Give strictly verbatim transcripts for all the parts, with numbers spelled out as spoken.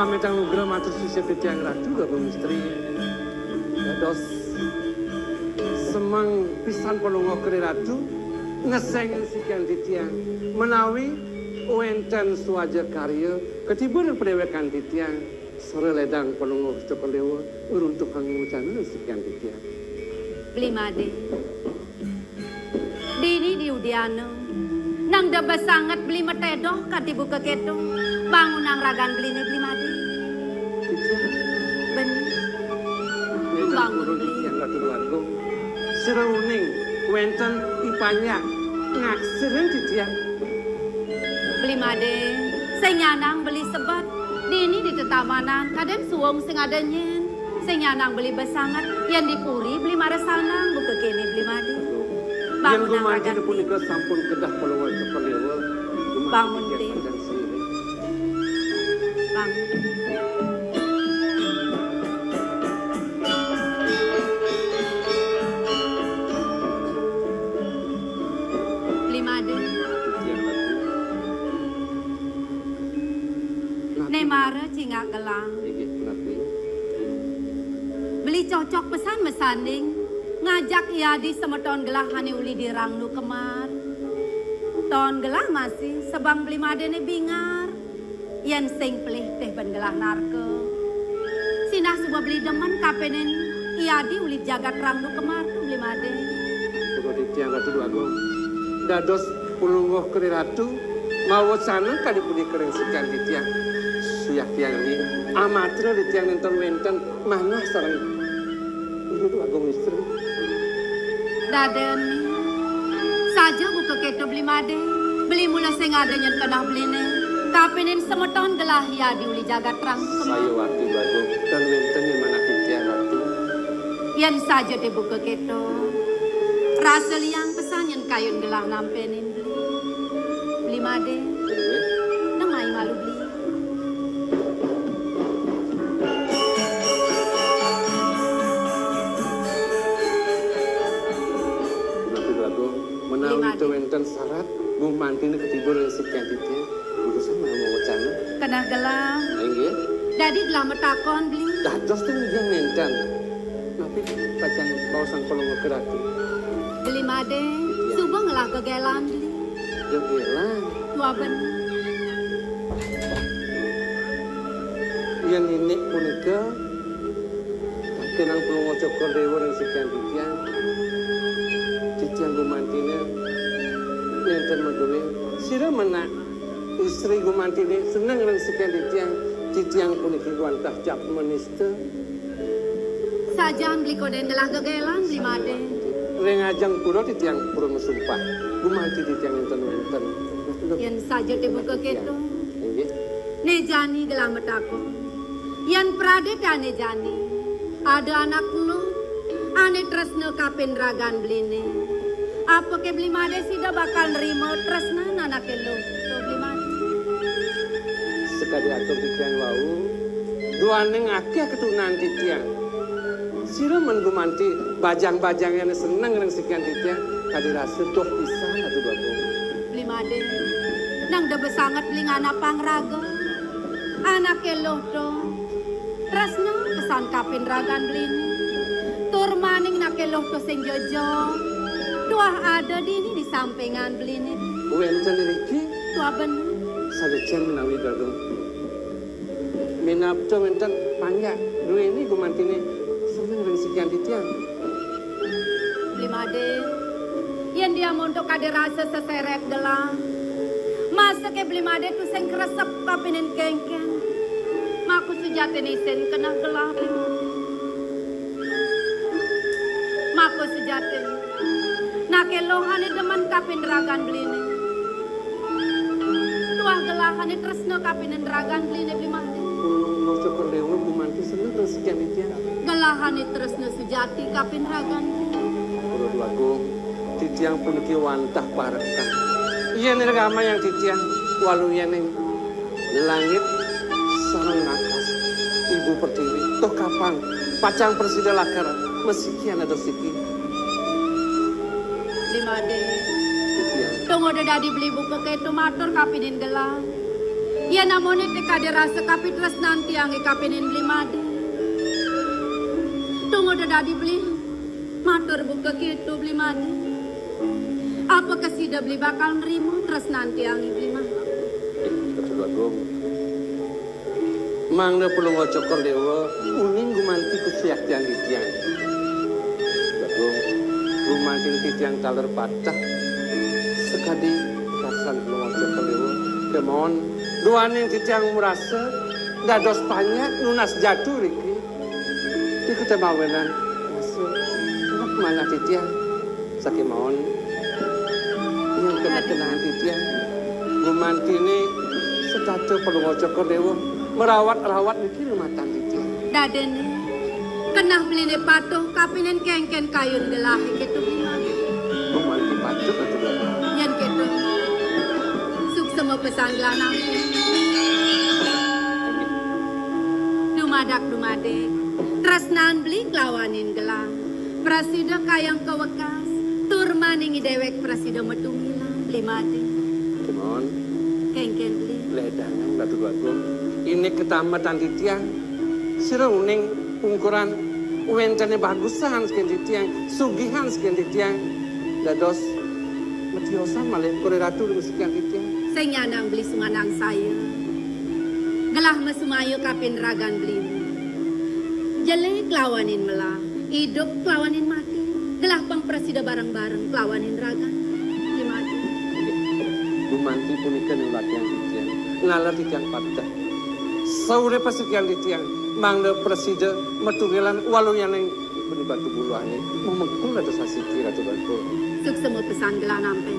Medang nugra matur suksma titiang Ratu Agung Istri. Dados semeng pisan Palungguh Kri Ratu ngeseng sikian titiang menawi wenten suaja karya ketiba ring padewekan titiang, sare ledang Palungguh Cokor Dewa ngruntuhang wacana sikian titiang. Beli Made. Dini di udiana, nang debes sanget beli matedoh kadi buka keto, bangunang ragan beline beli mati. Titiang. Bener. Nenten bangun purun beli. Titiang Ratu Agung. Sira uning wenten i panjak ngaksirin titiang. Beli Made, sing nyanang beli sebet, dini di tetamanan, kadén suung sing ada nyén. Sing nyanang beli besanget, yén di puri beli maresanang, buka kéné beli madi. Yén bangun gumanti angkatan punika sampun kedah Palungguh Cokor Dewa, gumanti bangun, yén beli. Panjang sendiri. Bangun. Beli madi. Titiang Ratu. Napi? Né mara cingak gelang. Inggih, napi? Beli cocok pesan masanding ngajak iadi semeton gelah ané uli di Rangnu Kemar. Ton gelah masih sebeng beli madéné bingar. Yén sing pelih téh ban gelah narka. Sinah suba beli demen kapining iadi uli jagat Rangnu Kemar to beli madé. Punika titiang Ratu Déwa Agung. Dados Palungguh Kri Ratu, mawacana kadi punika ring sikian titiang. Suyatiang ri, amatra titiang nénten wénten manah sareng Ratu Déwa Agung Istri. Dadéné, saja buka kéto beli madé, beli mula sing ada nyén keneh beliné, kapining semeton gelah iadi uli jagat Rangnu Kemar. Sayuwakti Déwa Agung, tan wénten nyén manah titiang Ratu. Yén saja té buka kéto, rasa liang pesan nyén kayun gelah nampénin. Beli madé. Inggih. Nang mai malu beli. Punapi Déwa Agung, menawi beli madé. Té wénten sarat, gumantiné ketiba ring sikian titiang, utusan mau mawacana. Keneh gelah. Inggih. Dadi gelah matakon beli. Dados té titiang nénten. Napi pacang baosang Palungguh Kri Ratu? Beli madé, iya. Suba ngelah gegélan beli. Gegélan? Tua bener. Yén indik punika, kakenang Palungguh Cokor Déwa ring sikian titiang. Titiang gumantiné nénten madué. Sira menak istri gumantiné seneng ring sikian titiang, titiang puniki wantah cap menista. Sajan beli koden gelah gegélan beli madé. Ring ajeng pura titiang purun masumpah, gumanti titiang nénten wénten. Yén saja té buka kéto. Inggih. Né jani gelah matakon. Yén pradé té ané jani, ada anak luh ané tresna kapin ragan beliné. Apaké beli madé sida bakal nrima tresnan anaké luh to beli madé? Sakadi atur titiang wau, duaning akéh katunan titiang. Sira men gumanti bajang-bajangé ané seneng ring sikian titiang, kadi rasa doh pisan atu bagus. Beli madé, nang da besanget beli nganapang raga. Anaké luh to tresna pesan kapin ragan beliné. Tur maning naké luh to sing jejog. Tuah ada dini di sampingan beliné. Wénten iriki? Tuah bener. Saja cén menawi dadong. Minab to wénten panjak duéné gumantiné seneng ring sikian titiang. Beli madé, yén dia montok ada rasa seseret gelah. Masa ké beli madé to sing kresep kapinin kéngkén. Maka sujatiné isin keneh gelah beli madé. Maka sujatiné. Naké luh ané demen kapin ragan beliné. Tuah gelah ané tresna kapin ragan beliné beli madé. Pulung Cokor Déwa gumanti seneng ring sikian titiang. Gelah ané tresna sujati kapin ragan beliné. Pura Déwa Agung, titiang puniki wantah parekan. Yén iraga amayang titiang, walu yéning langit sareng akas, ibu pertiwi, toh kapan pacang prasida lakar masikian dados siki. Beli madé. Titiang. Tunggu dadi beli buka kéto matur kapinin gelah. Yén amoné té kadén rasa kapitresnan tiangé kapining Beli Madé. Tungguda dadi beli. Matur buka kéto Beli Madé. Apa kasida beli bakal nrima tresnan tiangé Beli Madé? Ratu Agung. Mangda Palungguh Cokor Déwa uning gumanti kasujaktian titiang. Agung, gumanti titiang taler pateh. Sakadi karsan Palungguh Cokor Déwa. Kémaon duaning titiang marasa dados panjak nunas jatu riki. Iku té mawinan rasa manah titiang. Sakémaon, yen kenah-kenah titiang, gumantiné setata Palungguh Cokor Déwa, merawat-rawat niki lumatang titiang. Dadéné, kenah beliné patuh kapining kénkén kayun gelahé kéto Beli Madé. Gumanti patuh, Ratu Déwa. Yén kéto, suksema pesan gelah nampi. Dumadak-dumadik, tresnan beli kelawanin gelah. Prasida kayang kawekas, tur maning déwék prasida matunggilan, Beli Madé. Kémaon. Kénkén beli. Ledangan Ratu Agung. Inik katametan titiang. Sira uning pungkuran wéntené bagusan saking titiang, sugihan saking titiang. Dados matiosan malih Ratu ring saking titiang. Sing nyanang beli sumanangsaya. Gelah masumaya kapining ragan beli. Jelé kelawanin melah, idup kelawanin mati. Gelah pang prasida bareng-bareng kelawanin ragan. Beli Madé. Gumanti punika nulatiang titiang. Ngaler titiang pateh. Saurip pasikian titiang, mangda prasida matunggilan waluyaning beni batu buluhane, mamekul dados asiki Ratu Bangkul. Suksema pesan gelah nampi.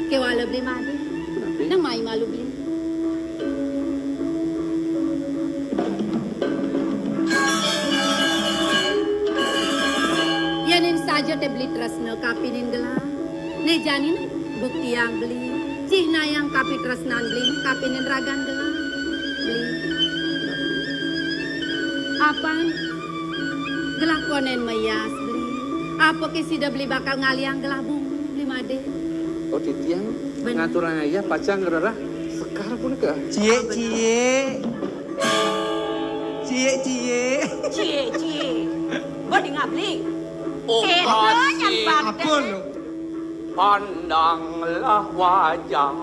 Kéwala beli Madé. Punapi? Nang mai malu beli. Yéning saja té beli tresna kapining gelah. Né jani buktiang beli, cihnayang kapitresnan beli kapining ragan gelah. Beli. Apan gelah konden mayas beli. Apaké sida beli bakal ngalihang gelah bunga beli Madé? Oh, titiang. Bener. Ngaturang ayah pacang ngrereh sekar punika. Cié, cié. Cié, cié. Cié, cié. Gua di ngabli. Oh, Kéto kasih. Nyambat. Apa lo? Pandanglah wajah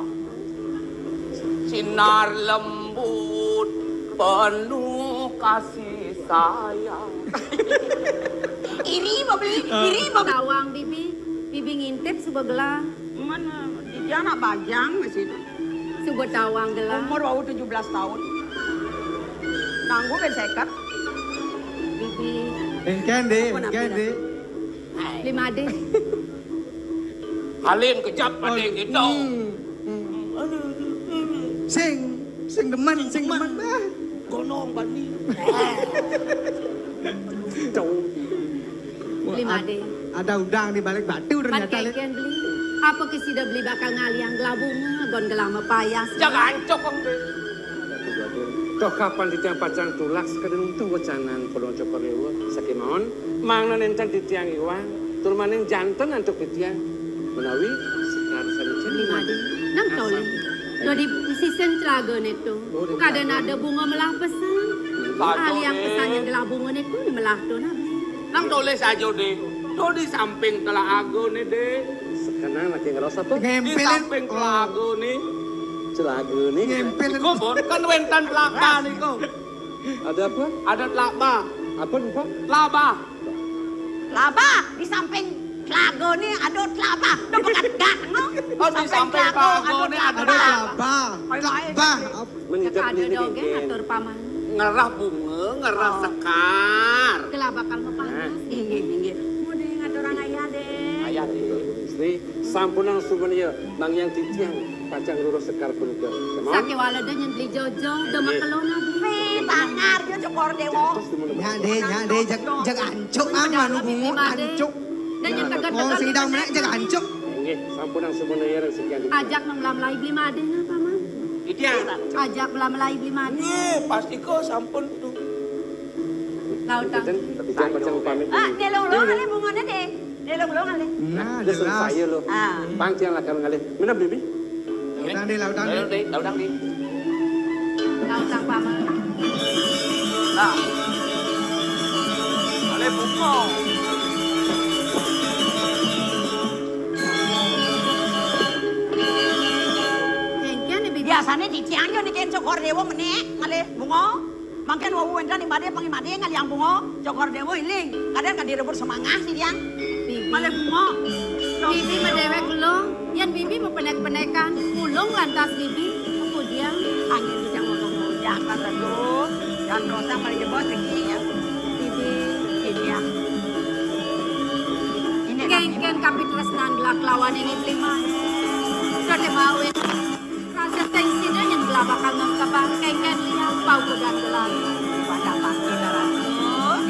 sinar lembut penuh kasih sayang. Iri babeli, iri babeli. Tawang bibi, bibi ngintip suba gelah. Mana? Dia anak bajang masih itu. Suba tawang gelah. Umur wau tujuh belas tahun. Nanggu ben seket. Bibi. Engken, Dé, engken, Dé. Lima, Dé. Alin kejap pada kita. Hmm, hmm. Sing, sing demen, sing demen. Ah. Gonong bani. Lima, Dé. Ada udang di balik batu ternyata, Lé. Beli. Apa ke sida beli bakal ngalihang gelah bunga, gon gelah mapayas. Jaga ancok, Kong, Dé. Toh kapan titiang pacang tulak sakadi nuntuh wecanan Palungguh Cokor Déwa, sakémaon mangda nénten titiang iwang, tur maning janten antuk titiang menawi sekar sané. Lima, Dé. Nang tolih. Dadi sisen celagane to. Oh, kada ada bunga melah pesan. Alihang pesan yang gelah bungane to melah to nabi. Nang tolih saja, Dé. To di samping telagane, Dé. Sekenang lagi ngeros apa? Di samping telagane. Celagane. Ngempel. Iko, Bon, kan wénten telaba niko. Ada apa? Ada telaba. Apa, Pak? Telaba. Telaba di samping telagane ada telaba. Ada bekat gat, no? Oh, di samping telagane ada telaba. Telaba. Menidek ada dogeng atur paman. Ngerah bunga, ngerah sekar. Gelah bakal mapanas. Inggih, inggih. Muding aturang ayah, Dé. Ayah, Dé. Istri, sampunang sumenia, nang yang titiang pacang lurus sekar punika. Sakéwala da nyembeli jojo, da makelon abi. Wih, bakar dia Cokor Déwa. Nyak, Dé, nyak, Dé, jeg, jeg ancuk, ah, manu bungut, ancuk. Da nyen tegad-tegad. Oh, sing dang menek jeg ancuk. Inggih, sampunang sumenia rezeki. Ajak nang melah-melahi beli Madé, nah, Paman. Titiang. Ajak melah-melahi beli Madé. Nggih, pasti kok sampun tuh. Lautang. Titiang pacang pamit. Ah, dia lo, lo, bungane, Dé. Nah, jelas. Saya lo. Ah. Pang tiang lakar ngalih. Minum, Bibi. Lautang, Dé, lautang, Dé. Lautang, Dé. Sang pama. Nah. Malih bunga. Kénkén, Bibi. Biasané titiang yo niki Cokor Déwa menék ngalih bunga. Mangkin wau wénten ing badé pangimadi ngaliang bunga, Cokor Déwa iling. Kadén kadi rebut semangah titiang. Bibi. Malih bunga. Bibi madéwék kula, yén Bibi mapenék-penékan, ulung lantas Bibi, kemudian. Angin titiang ngomong, jangan terus. Jangan terus yang paling jebos iki ya. Bibi. Iya. Ini. Kénkén kapitresnan gelak lawan ini beli mah. Sudah mau. Raja tengsiné nyén gelak bakal ngengkebang kénkén liang paugedan gelar. Pada pasti daratu,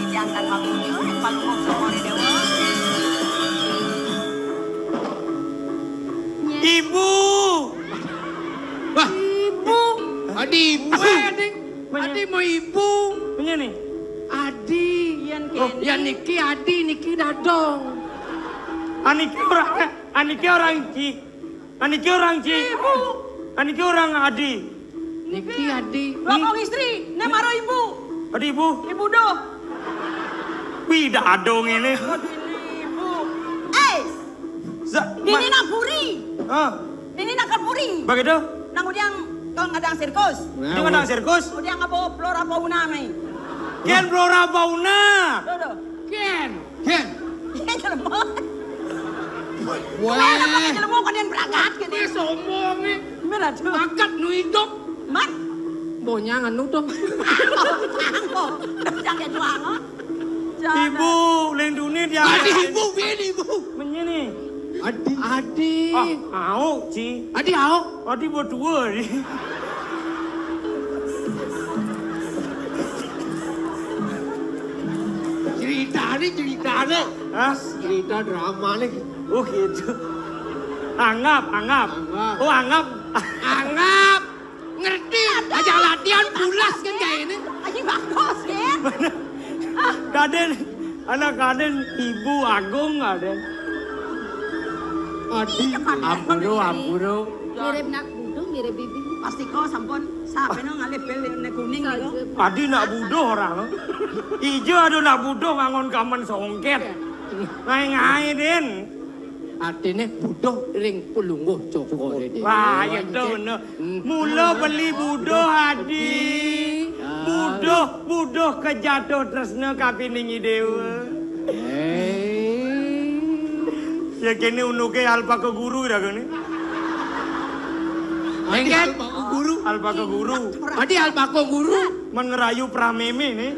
dijantan mabuju, yang palungguh Cokor Déwa. Ibu. Wah, Ibu. Adi ibu. Wéh, Adi. Adi mau ibu. Punya nih. Adi. Yén. Oh, kéné. Ya niki Adi, niki dadong. Aniki orang, aniki orang Ci. Aniki orang Ci. Ibu. Aniki orang Adi. Niki Adi. Bapa istri, né mara ibu. Adi ibu. Ibu doh. Wih, dadong ini. Ini ibu. Eh, Za-, dini ma- nang puri. Ah. Dini nang puri. Begitu? Nang udiang kalau ngadang sirkus. Nah, dia ngadang sirkus. Udiang apa flora fauna mai. Kén flora fauna. Doh, doh. Kén. Kén. Kén jelema. Wah. Kén apa jelema kok yang berangkat gini. Wis omongé. Bener tuh. Bakat nu idup. Mat. Bonyang anu dong. Jangan doang. Ibu, lindungi dia. Adi ibu, piye ibu? Menyini. Adi. Adi. Ah, au, Ci. Adi au. Adi buat dua, Ci. Ceritane, ceritane. Hah? Cerita drama nih. Oh gitu. Anggap, anggap. Anggap. Oh, anggap. Anggap. Ngerti. Aja latihan pulas kan kayak ini. Aji bagus, kan? Kadén, anak kadén Ibu Agung kadén. Adi, ampura, ampura. Mirip nak buduh, mirip bibi. Pasti kok sampun sapéno ngalih pil né kuning niku. Adi nak buduh ora. Ijo ada nak buduh ngangon kamen songket. Ngaé-ngaé, Din. Artine buduh ring pelungguh cokor. Wah, ya bener. Hmm. Mula beli buduh, Adi. Ah. Buduh, buduh kejatuh tresna kapining I Déwa. Eh. Ya kéné unuké alpaka guru ya kéné. Adi alpaka guru. Alpaka guru. Adi alpaka guru. Men ngerayu pramémé né.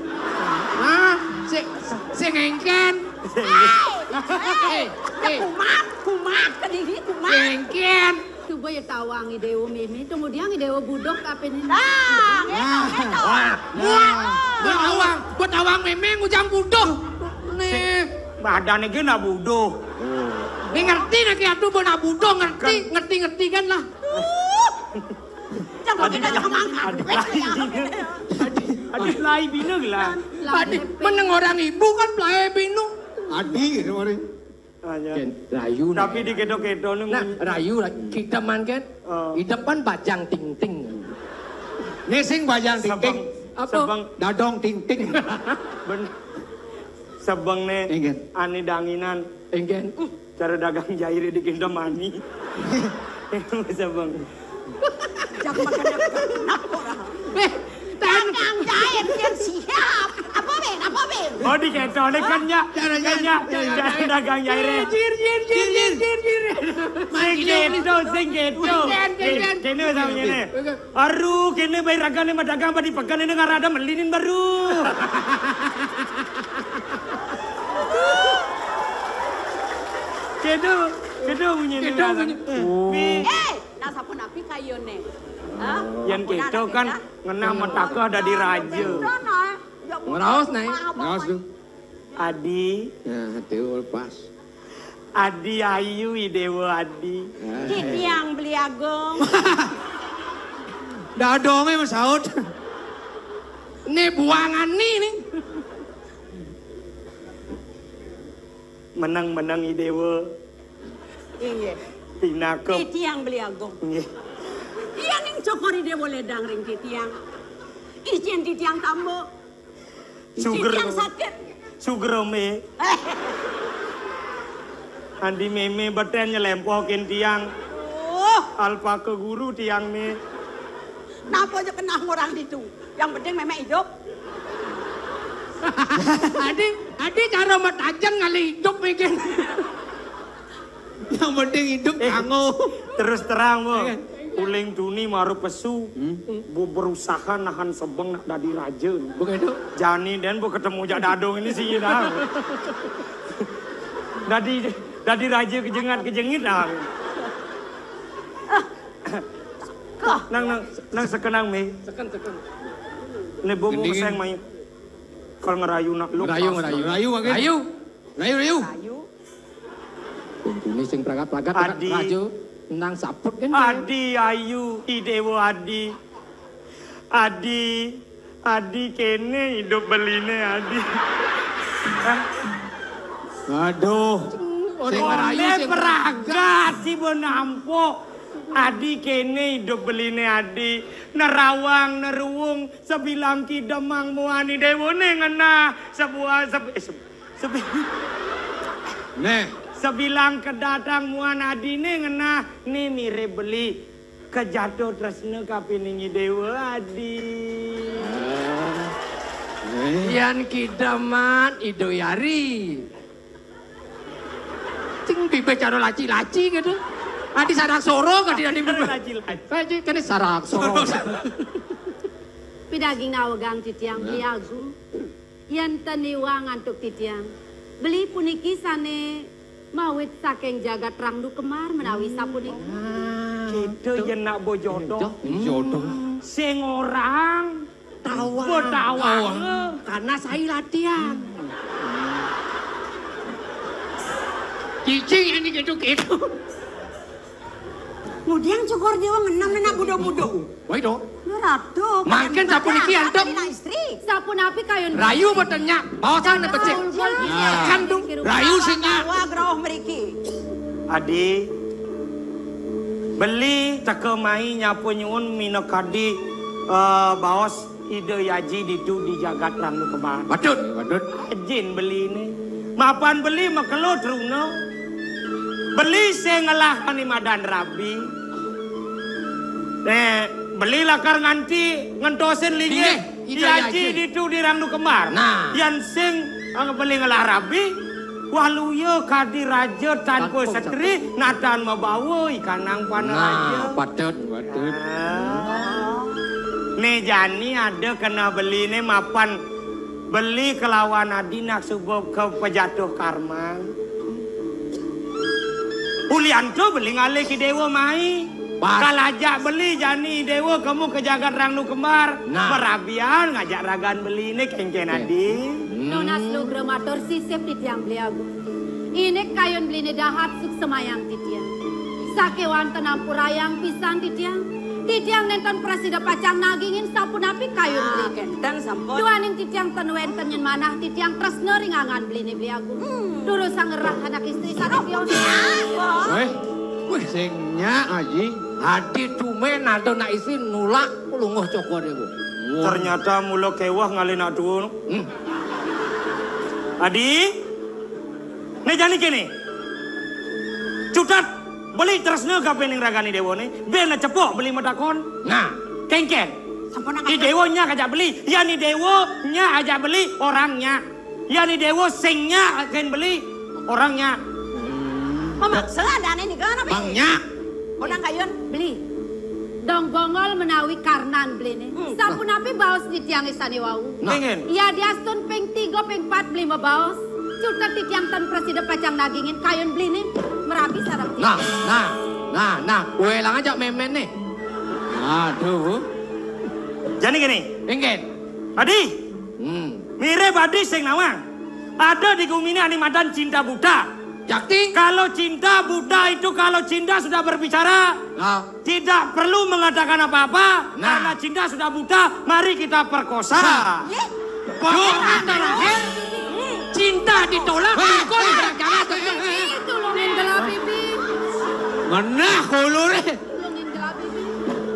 Hah? Sing, sing éngkén. Eh, eh. Kumat, kumat, kediri, kumat. Éngkén. Coba ya tawang I Déwa mémé, kemudian I Déwa buduh kapining. Nah, gitu, gitu. Wah, wah. Buat awang, buat awang mémé ngujang buduh. Nih. Badan iki nak buduh. Nih ngerti nak ki atuh nak buduh, ngerti, ngerti, ngerti kan lah. Jangan kita jangan mangkat. Adi, adi, adi, lai bina gelah. Adi, meneng orang ibu kan pelai bina. Adi gitu, Mari. Ah, ya. Ken, rayu. Tapi nah, di keto-keto nih. Nah, rayu, rayu. Kita man kan, oh, di depan bajang ting-ting. Nih sing bajang ting-ting. Sebeng, apa? Sebeng. Dadong ting-ting. Ben. Sebeng nih. Enggak. Ani danginan. Enggak. Cara dagang jairé di Kintamani. Sebeng. Jangan makan apa. Eh, dagang jair yang siap. Apa, Ben? Apa, Ben? Oh, di keto nih kan, Nyak. Cara, kan, Nyak. Cara, cara, cara dagang jairé. Jir, jir, jir, jir, jir, jir. Sing keto, sing keto. Ken, ken, ken. Kéné sama kéné. Aduh, kéné baé ragané mah dagang apa di pekan ini ngarada melinin baru. Kéto, kéto bunyi. Kéto bunyi. Eh, nah sapunapi kayuné? Hah? Yén kéto kan ngenah metaka dadi raja. Ngraos, Nay. Ngraos, Du. Adi. Nah, Déwa pas. Adi ayu, I Déwa Adi. Titiang Beli Agung. Dadongé masaut. Né buangan né, né. Meneng-meneng I Déwa. Inggih. Pinaka. Titiang Beli Agung. Inggih. Iya ning cokor I Déwa ledang ring titiang. Ijin titiang tamba. Ijin titiang sakit. Sugra, Mé. Eh. Adi mémé betén nyelempokin tiang. Oh. Alpaka guru tiang, Mé. Napa aja kenah ngorang ditu? Yang penting mémé idup. Adi, adi cara matajeng ngalih idup, Mé, kén. Yang penting idup. Eh, kanggo. Terus terang, Bo. Iya. Uling tuni mara pesu. Hmm. Bu-, berusaha nahan sebeng nak dadi raja. Begitu. Jani dén Bu ketemu jak dadong ini sih dah. Dadi, dadi raja kejengat-kejengit dah. Nang, nang, nang sekenang, Mé. Seken, seken. Né Bu, Bu keseng mai. Kal ngerayu nak lu. Ngerayu, ngerayu. Ngerayu, makin. Ngerayu. Ngerayu, ngerayu. Rayu. Kuncine sing pragat-pragat. Adi. Raja nang saput kan. Adi ayu, I Déwa Adi. Adi, Adi kéné idup beliné, Adi. Hah? Aduh. Sing merayu, sing pragat sih, bo nampok. Adi kéné idup beliné, Adi. Nerawang, neruwung, sebilang kidemang muani déwané ngenah. Sebuah, seb-, eh, seb-, sebi-, Neh. Sebilang kedatang muan adiné ngenah, né mirib beli. Kejatuh tresna kapining I Déwa Adi. Eh. Yan kidaman Ida Yari. Cing bibih cara laci-laci gitu. Adi sarak soro kadi adi bibih. Laci-laci. Laci kene sarak soro. Pidaging nawegang titiang Beli Agung. Yan ten iwang antuk titiang. Beli puniki sane mawit saking jagat Rangdu Kembar menawi sapunika. Kita yen nak bojodoh. Jodoh. Sing orang tawang. Betawang. Karena saya latihan. Cicing ini gitu-gitu. Ngudiang Cokor Dewa ngenam nenak budo-budo. Woi, to. Ya, Ratu. Mangkin sapuniki, Antuk. Nak istri. Sapunapi kayun? Rayu boten nyak, baosan becik. Nah. Rayu sing nyak. Wah, grauh mriki. Adi, beli teka mai nyapa nyuwun minakadi, eh, baos Ida Yaji ditu di jagat Rangdu Kembar. Patut, patut. Ajin beli ni. Mapan beli makelo truna. Beli sing ngelah kani madan rabi. Eh, beli lakar nganti ngentosin linggih. Linggih, Ida Yaji ditu di Rangdu Kembar. Nah. Yan sing, eh, beli ngelah rabi, waluya kadi raja tanpa setri, natan mabawa ikanang panaraja. Nah, patut, patut. Ah. Né jani ada kena beliné mapan beli kelawan Adi nak suba ka pejatuh karma. Ulianto beli ngalih I Déwa mai. Pas. Kalajak beli jani I Déwa kemu ke jagat Rangdu Kembar. Nah. Merabian ngajak ragan beliné kengken Adi. Hmm. Nunas lugra matur sisip titiang Beli Agung. Inik kayun beliné dahat suksemayang titiang. Sakéwanten ampurayang pisan titiang. Titiang nénten prasida pacang nagingin sapunapi kayun beli. Ah, kénten sampun. Duaning titiang ten wénten nyén manah titiang tresna ring angan beliné Beli Agung. Hmm. Durusang ngerah anak istri saking pion. Wéh, wéh, sing nyak, Aji. Adi tumén ada nak istri nulak lunguh Cokor Dewa. Ternyata mula kéweh ngalih nak tua. Hmm. Adi, né jani kéné. Cutet, beli tresna kapining ragané déwané, ben cepok beli matakon. Nah. Kengken. Sampun angkat. I Déwa nyak ajak beli, yan I Déwa nyak ajak beli, orang nyak. Yan I Déwa sing nyak kén beli, orang nyak. Mamaksa adané nika napi? Bang nyak. Onang kayun. Beli. Dong Gongol menawi karnan beliné. Hmm. Sapunapi baos titiang sané wau? Nah. Ingin. Yadiastun ping tiga, ping pat beli mabaos. Cutet titiang ten prasida pacang nagingin kayun beliné merabi sareng titiang. Nah, nah, nah, nah, kowe lang aja memen nih. Aduh. Jani gini. Ingin. Adi. Hmm. Mirip Adi sing nawang. Ada di gumi ini animatan cinta buta. Jakti. Kalau cinta buta itu, kalau cinta sudah berbicara, nah, tidak perlu mengatakan apa-apa, nah, karena cinta sudah buta, mari kita perkosa. Sa-, yeh. Doa terakhir, cinta ditolak, hah? Ikut beragama. Tulungin gelah pipi. Ngenah kulure. Tulungin gelah pipi.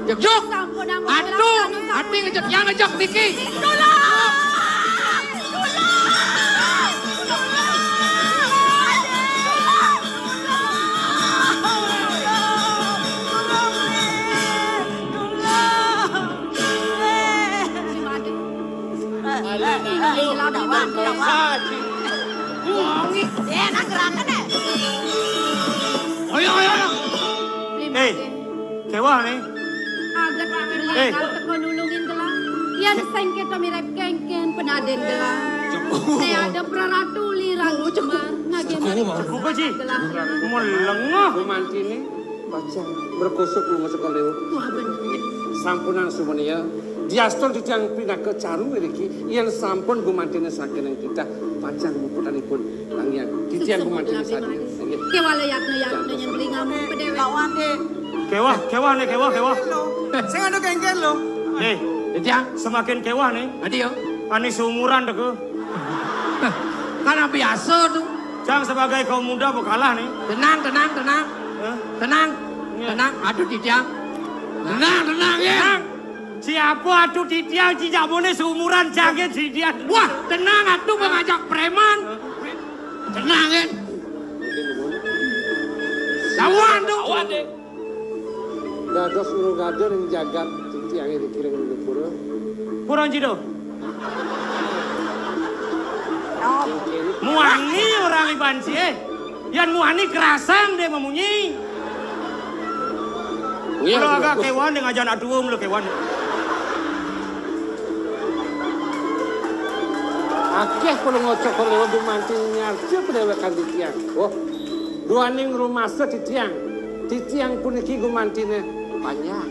Juk. Sampun, ampun, atuh, ati ngejek, yang ngejek niki. Tulung! Tulung! Tulung! Tulung! Tulung! Ayo, ayo, ayo. Kéwah né. Aget beli teka nulungin gelah. Yén sengketa mirip kéngkén penadén gelah. Né ada praratu lirang Semar ngagén. Kuku ji. Melengah. Gumantiné pacang merkosok lunga seka léwa. Wah, bener. Sampunang sumenia. Diastun titiang pinaka caru iriki, yén sampun gumantiné saking titah, pacang muputanipun langiang. Titiang gumantiné sami. Inggih. Kéwala yatna-yatna nyén beli ngamuk pedéwék. Kéwah, kéwah né, kéwah, kéwah. Sing ada kéngkén lo. Né, titiang semakin kéwah né. Adi yo. Ané seumuran teka. Kan biasa tuh. Cang sebagai kaum muda bekalah né. Tenang, tenang, tenang. Hah? Tenang. Iya. Tenang. Aduh, titiang. Tenang, tenang ya. Tenang. Siapa atuh titiang, ci jamuné seumuran cangé titiang. Wah, tenang atuh, mengajak preman. Tenang, kan? Lawan tuh. Lawan deh. Dados ngrugada ring jagat titiangé dikiring ring pura. Pura Cida. Muani orang iban cie. Yan muani kerasang deh mamunyi. Iya, kalau agak kéwan dengan anak tua mula kéwan. Akéh kula ngocok kula lewat gumanti nyarca pedéwékan titiang. Oh, duaning rumasa titiang. Titiang puniki gumantiné panjang.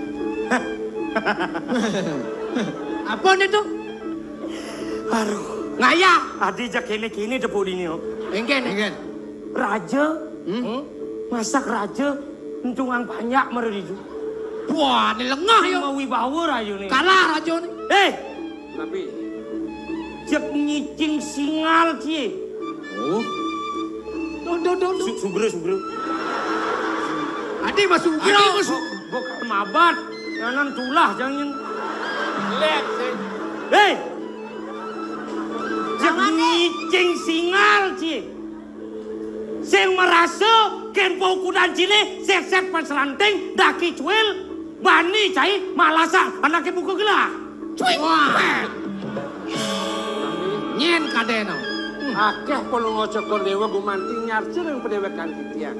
Apa nih tuh? Aduh, ngayah. Adi jak kéné-kéné tepuk dini, oh. Engken, engken. Raja, hmm? Masak raja, entungang panjak mara diju. Wah, ini lengah ya. Mawibawa raja nih. Kalah raja nih. Eh, tapi cek nyicing singal cie. Oh. Duh, duh, duh, duh. Su-, sugra, sugra. Adi mah sugra. Adi mah su-, bukan mabat. Yanan tulah jangan. Lek, sih. Hei. Cek nyicing singal cie. Sing marasa kén paukudan ciné, sését pasranting, daki cuil, bani cai, malasang anaké buka gelah. Cuil. Wah. Nyén kadéna. Akéh palunga Cokor Déwa gumanti nyarca ring padéwékan titiang.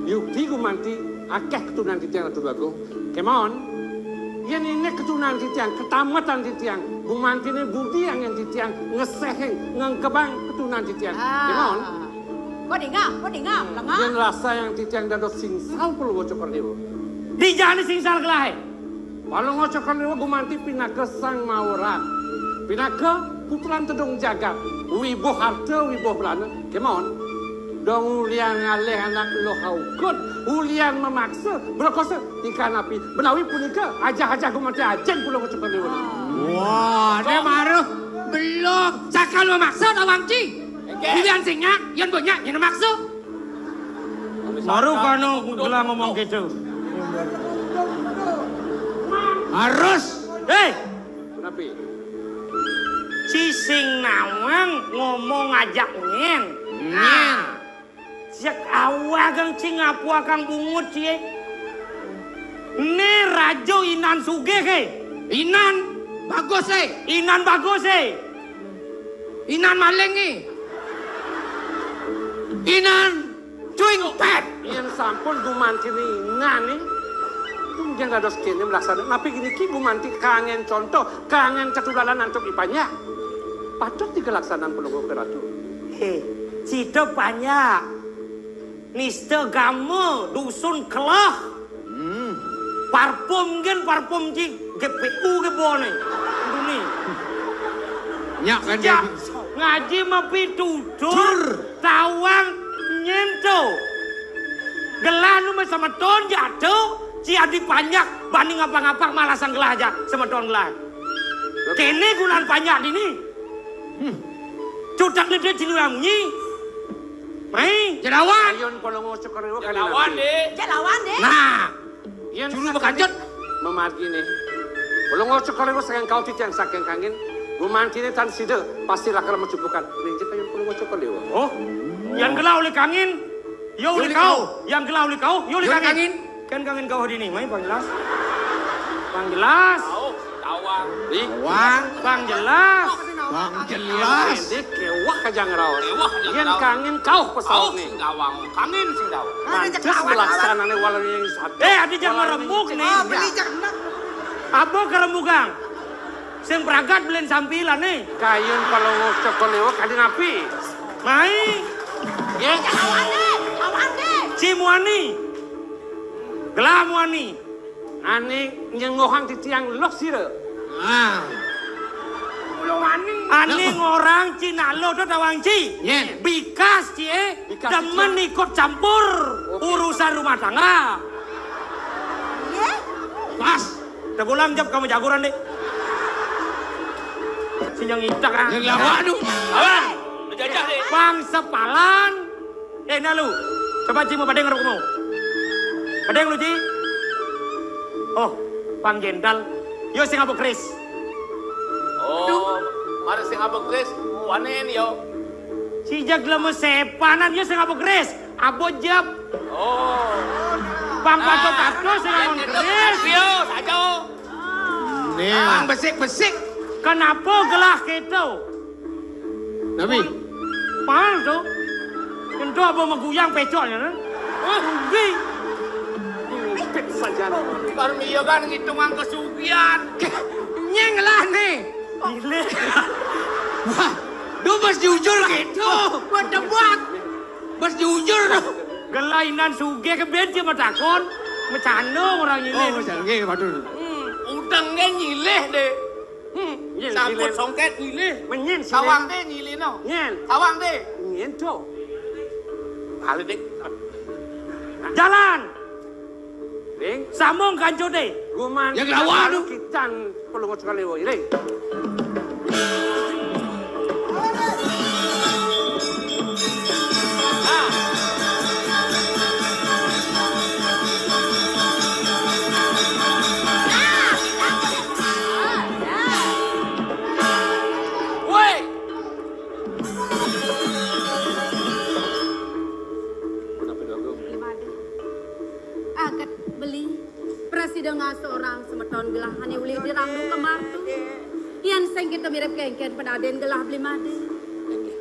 Yukti gumanti akéh keturunan titiang Ratu Bagong. Kémaon, yén indik keturunan titiang, ketamatan titiang, gumantiné budi anggén titiang, ngeséhing, ngengkebang keturunan titiang. Ah. Kémaon. Kok dingam, kok dingam, lengah. Yén rasa yang titiang dados singsal palunga Cokor Déwa. Di jani singsal gelahé. Palunga Cokor Déwa gumanti pinaka sang maweran. Pinaka putran tedung jagat. Wibuh harta, wibuh belana. Kémaon. Dong ulian ngalih anak luh aukud, ulian mamaksa, berkosa, tika napi, menawi punika, ajah-ajah gumanti ajin kula ngecupet liwat. Wah, dia marah. Belum. Sakal mamaksa tawang ci. Oke. Ulian sing nyak, yén banyak, yén maksa. Baru kanu gelah ngomong gitu. Harus. Hei! Napi? Ci sing nawang ngomong ajak nyén. Nyén. Cék awak kang ci ngapuakang bungut cie. Né raja inan sugih é. Inan bagus é. Inan bagus é. Inan maling é. Inan cuing pét. Yén sampun gumantiné inan é. Tunggéng dados kéné malaksana. Napi niki gumanti kanggén conto, kanggén tetuladan antuk ipanjak. Patut dikalaksanaan palungguh ratu. Hé, sida panjak. Nista gama dusun kelah. Hmm. Parfum gén parfum ci G P U gé bone. Duni. Nyak kan. Sejak dia ngaji mapitutur. Tur. Tawang nyén to. Gelah nu mah semeton jatuh, ci adi panjak bani ngapa-ngapa malasang gelah aja semeton gelah. Kéné gunan panjak dini. Hmm. Cutak gedé ci nu munyi. Mai. Jerawan. Ayun palunga Cokor Déwa kali. Jerawan, Dé. Jerawan, Dé. Nah. Yén Makajut. Mamarginé. Palungguh Cokor I Déwa sareng kauh titiang saking kangin. Gumantiné tan sida pasti lakar macupukan. Ninja kayun Palungguh Cokor I Déwa. Oh, yang gelah uli kangin, ya uli kauh. Yang gelah uli kauh, ya uli kangin. Kén kangin kauh dini, mai pang jelas. Pang jelas. Kauh, tawang. Ih. Tawang. Pang jelas. Pang jelas. Kéweh kajang raos. Kéweh kajang raos. Yén kangin kauh pasautné. Kauh sing tawang, kangin sing tawang. Pantes pelaksanané walani yang satu. Eh, adi jangan ngerembug nih. Oh, beli jangan. Apa kerembugan? Sing pragat belin sampilané. Kayun Palungguh Cokor I Déwa kadi napi? Mai. Nggih. Awané, awané. Ci muani. Gelah muani. Ané nyengguhang titiang luh sira. Ah. Ané ngorang Cina lo to tawang ci. Nyén. Bikas ci é. Bikas demen ci. Ikut campur urusan rumah tangga. Pas. Tegulang jawab kamu jaguran deh. Si yang itak ah. Yang lawak tu. Abang. Jajah deh. Bang sepalan. Eh, nah lu. Coba Ci mau badeng ngarep kamu. Badeng lu, Ci. Oh, Bang Jenderal. Yo sing apa Kris? Oh, mari sing apa Kris? Wanen yo. Si jag lemu sepanan yo sing apa Kris? Apa jab? Oh. Bang Pato Pato sing apa Kris? Yo, saja. Nih. Bang besik-besik. Kenapa gelah gitu? Nabi. Pal tu. Kentu apa meguyang pecoknya, nah? Rugi. Saja. Karmia kan ngitungan kesugihan. Nyeng lah nih. Gile. Wah, lu pas jujur gitu. Gua debat. Pas jujur tu. Gelainan sugih ke ben dia matakon. Macana orang ini. Oh, macana nggih, waduh. Hmm, udeng nggih nyilih deh. Hmm, nyén, sampun silih. Songket nyilih. Menyén, silih. Tawang deh nyilih no. Nyén. Tawang deh. Nyén to. Balik deh. Jalan. Ring. Sambung kancut deh. Guman. Yang lawan tu. Kitan pelungut sekali woi. Ring. Woi. Aget beli. Prasida ngasorang semeton gelah ané uli diranggu kembar tu. Yén sing kita mirip kéngkén padadin gelah Beli Madé. Inggih.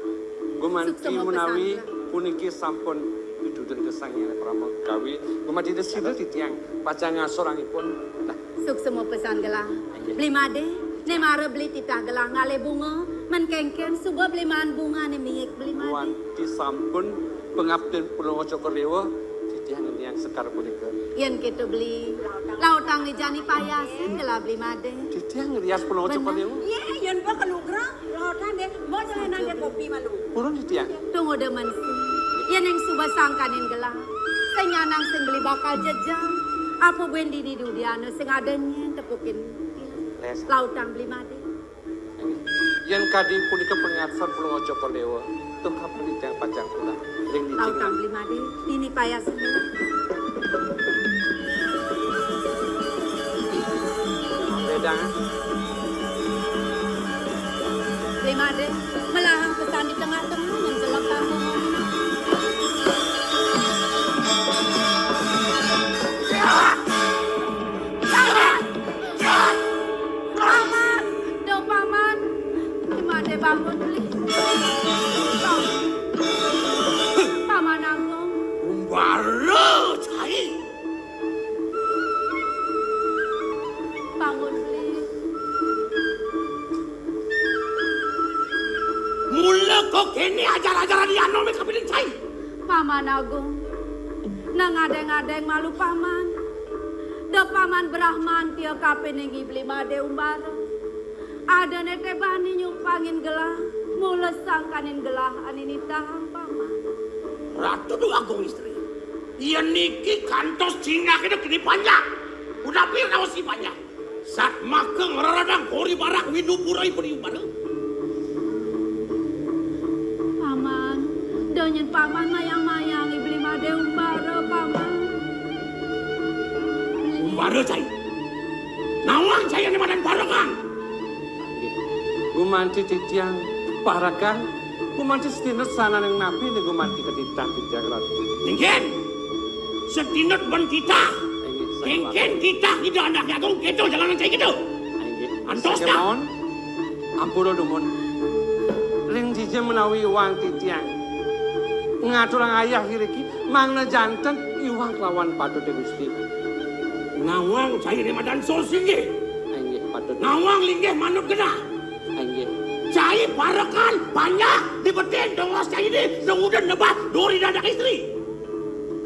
Gumanti menawi puniki sampun pidudun gesang ing Parama Kawi. Gumanti sida titiang pacang ngasorangipun. Nah. Suksma pesan gelah. Inggih. Beli Madé, né mara beli titah gelah ngalih bunga, men kéngkén suba beli maan bungané miik Beli Madé. Gumanti sampun pangaptin Palungguh Cokor Déwa, titiang ngeniang sekar punika. Yén kéto beli, lautang ijani payasin gelah Beli Madé. Titiang ngrias Palungguh Cokor Déwa. Yé, yén ba kalugra, lautang dé, mau jalanan dé kopi malu. Purun titiang. Tunggu demen sih. Yén yang suba sangkanin gelah. Sing nyanang sing beli bakal jejang. Apa buin dini dudiana sing ada nyén tepukin. Lautang Beli Madé. Yén kadi punika pangarsan Palungguh Cokor Déwa, tungkap titiang pacang pulang. Ring dini. Lautang Beli Madé, dini payasin. Bedang. Beli Madé, melahang pesan di tengah-tengah yang jelek kampung. Paman, duh Paman, Beli Madé bangun, Beli. Paman Agung. Umbara cai. Bangun, Beli. Mula kok kéné ajar-ajaran Yano mé kapining cai. Paman Agung, nang adéng-adéng malu Paman. Da Paman Brahman tia kapining Beli Madé Umbara. Adané té bani nyumpangin gelah, mula sangkanin gelah ané nitahang Paman. Ratu Déwa Agung Istri. Yén niki kantos cingak ida kini panjak. Udah pir nawas si panjak. Satmaka ngraradang kori barak windu pura ipun Umbara. Paman, da nyén Paman mayang-mayang Beli Madé Umbara, Paman. Para cai. Nawang cai ané madan parekan. Nggih. Gumanti titiang parekan, gumanti setinut sananing napi ning gumanti ketitah titiang, Ratu. Kénkén. Setinut ban titah. Inggih, sané kénkén titah Ida Anaké Agung kéto jalaran cai kéto. Inggih. Antos sané dah. Mawon, ampura dumun. Ring dija menawi iwang titiang ngaturang ayah iriki, mangda janten iwang kelawan patut, Gusti. Nawang cai né madan sos inggih. Inggih, patut. Nawang linggih manut genah. Inggih. Cai parekan panjak di betin dongos cai né, sing udan nebah duri dadak istri.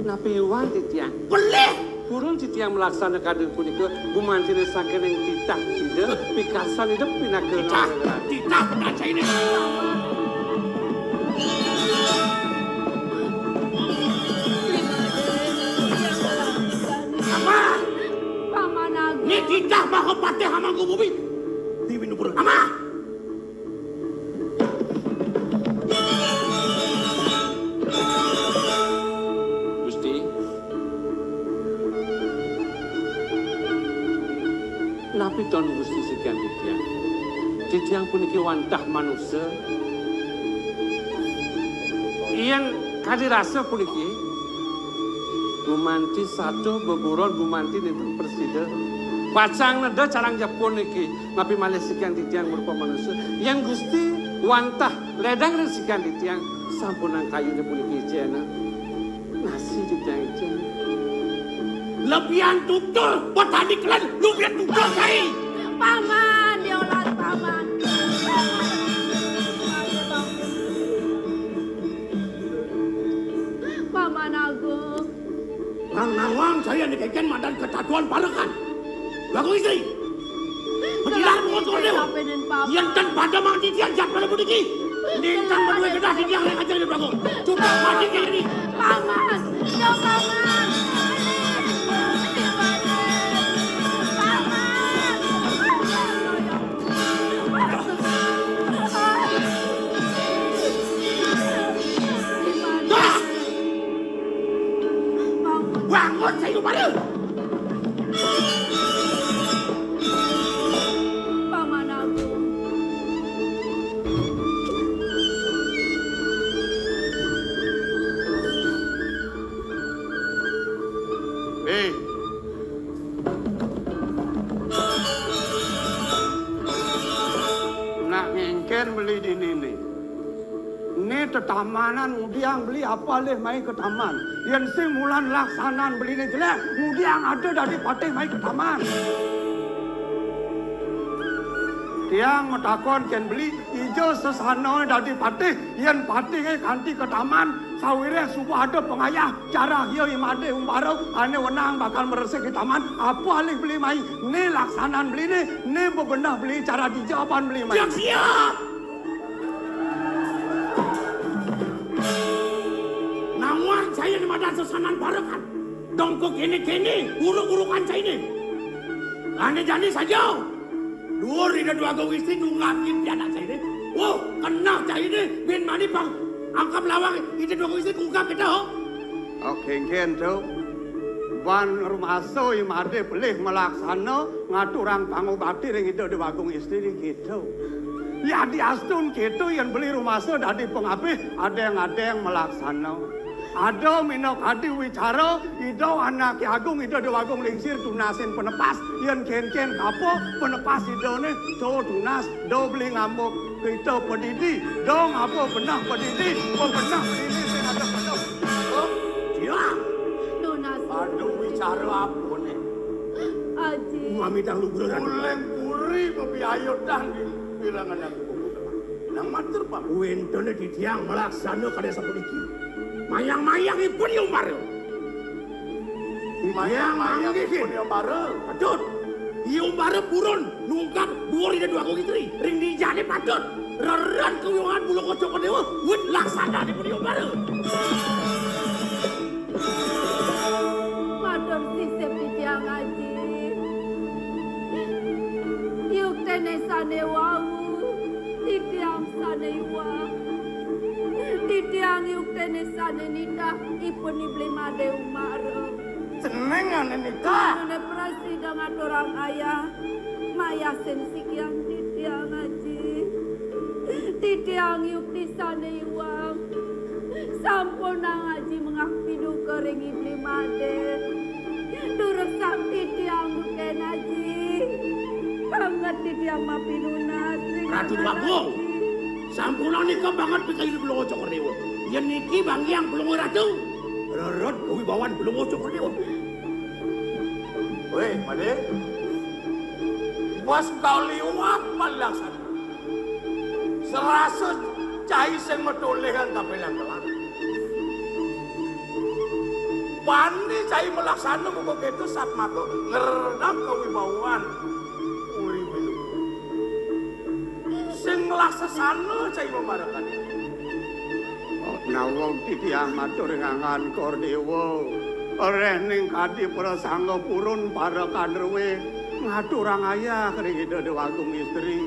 Napi iwang titiang? Pelih. Purun titiang malaksana kadi punika gumantiné saking titah Ida, pikarsan Ida pinaka titah, titah pedan cai né. Apa? Paman Agung. Né titah Mahapatih Hamangku Bumi. Diwinupura. Apa? Gusti, napi ton Gusti sikian titiang? Titiang puniki wantah manusa. Yén kadi rasa puniki, gumanti satuh beburon gumanti nenten prasida. Pacang neda carang jepun niki. Napi malih sikian titiang marupa manusa? Yén Gusti wantah ledang ring sikian titiang, sampunang kayuné puniki icéna. Nasi titiang icén. Lebihan tutur, petani kelen, lebihan tutur kai. Paman, diolas paman. Paman Agung. Pang nawang cai ané kénkén madan ketatuan parekan. Bagus istri. Patilar mengonsol dewa. Yén ten pada mangti tiang jat pada puniki. Nintang madué genah titiang ring ajeng Ida Prabu. Cukup mati kaya ini. Paman, ya paman. Paman. Dah! Bangun, sayembara! Paman Agung. Eh. Nak ngéngkén beli dini né. Né tetamanan ngudiang beli apa alih mai ka taman. Yén sing mulan laksanan beliné jelék, ngudiang ada dadi patih mai ka taman. Tiang matakon kén beli, ija sesana dadi patih, yén patihé kanti ka taman, sawiréh suba ada pangayah, carah ia I Madé Umbara, ané wenang bakal mresik di taman, apa alih beli mai, né laksanan beliné, né bebenah beli cara dija apan beli mai. Siap, siap! Nawang cainé madan sesanan parekan. Dong ka kéné-kéné, uruk-urukan cainé. Ané jani saja. Duur Ida Dwagung Istri nunggapin pianak cainé. Wah, keneh cainé, bin mani pang angkap lawang Ida Dwagung Istri ngunggap kita, ho? Oké, kénkén to. Ban rumasa I Madé pelih malaksana ngaturang pangubati ring Ida Dwagung Istri. Kéto. Yadiastun kéto yén beli rumasa dadi pangabih, adéng-adéng malaksana. Ada minakadi wicara, Ida Anaké Agung, Ida Déwagung Lingsir tunasin penepas, yén kénkén kapa penepas Idané, to tunas, da beli ngambuk, kita padidi, da ngaba benah padidi, bebenah padidi sing ada pada. Oh, iya. Tunas. Aduh, wicara apa né? Aji. Mami dah lugra. Uling puri bebiayut dah di bilangan aku. Nang matur, Pak. Wénten titiang malaksana kadésa puniki. Mayang-mayang ipun I Umbara. Mayang-mayang ipun I Umbara. Patut. I Umbara purun nungkap duur Ida Dwagung Istri. Ring dijané patut. Reren kawiungan bulu kaca Déwa. Wit laksana ipun I Umbara. Matur sisip titiang Aji. Yukténé sané wau, titiang sané iwang. Titiang yukténé sané nitah ipun I Beli Madé Umbara. Seneng ane nikah. Ane prasida ngaturang ayah, mayasin sikian titiang, Aji. Titiang yuktisane iwang. Sampunang Aji mengah piduka ring Ibli Made. Durusang titiang duken, Aji. Banget titiang mapinunas ring Ratu Aji. Déwagung. Sampunang nika banget pikayu Bathara Cokor Déwa. Yen niki banggiang Bathara Ratu. Rered kawibawan Bathara Cokor Déwa. Wéh, Made. Wes kaliwat palaksana. Serasa cai sing matolehan kapelang-pelang. Bani cai malaksana muka kéto satmaka ngredeg kawibawan Puri Bilu. Sing laksana cai mamarekan. Nawang titiang matur ing anggan Kor Déwa. Reh ning kadi prasangga purun parekan ruwe ngaturang ayah ring Ida Déwagung Istri.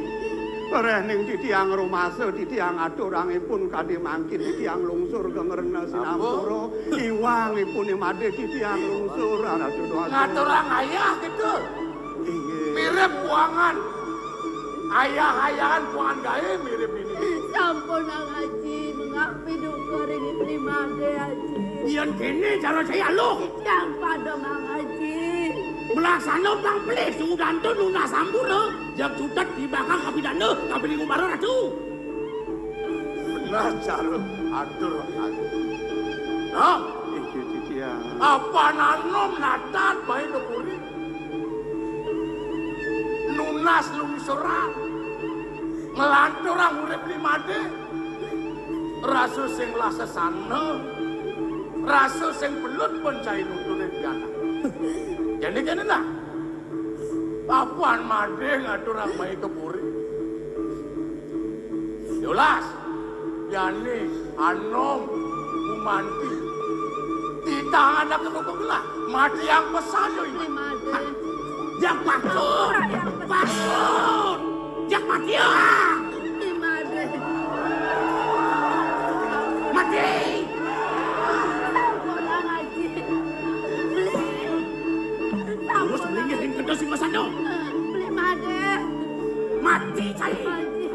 Reh ning titiang rumasa titiang aturangipun kadi mangkin titiang lungsur ka ngrena sinampura. Iwangipun made titiang lungsur Ratu Déwagung. Ngaturang ayah gitu. Inggih. Mirip buangan. Ayah-ayahan buangan gaé mirip ini. Sampunang Aji, mengah piduka ring Ibli Made, Aji. Yen kene cara saya aluh. Yang pada Mang Aji. Melaksana pang pelih sudanto nunas sampura, yang sutet di belakang kapidana, kapiding umbara ratu. Benar cara atur aku. Nah, iki titiang. Apa nanom natat bae ke puri? Nunas lungsuran. Nglanturang urip limade. Rasa sing lasesana. Rasa sing belut pun cai nutune pianak. Jane kene nah. Papan made ngaturang bae ke puri. Yolas, Yani, Anom, Gumanti. Titang anak kebukuk lah. Mati yang pesan yo ini. Made. Yang patut. Yang patut. Yang mati ya. Made. Mati. Sampunang Aji. Beli. Terus beli ngiring kedua sing masana. Beli Made. Mati cai. Aji.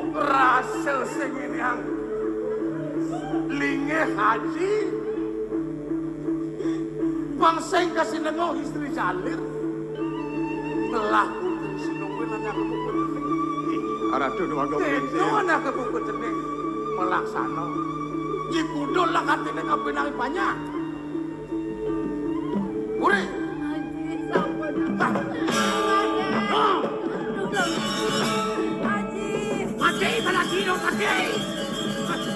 Rasa sing ini ang lingih Aji. Bang sing kasinengo istri jalir. Telah putri sinungguin anak kebukut cening. Aratu dua gobeng. Itu anak kebukut cening. Melaksana. Jikudul lah katine kabinang banyak. Uri. Aji, sampun. Ah. Aji. Mati, pada kilo, mati. Mati.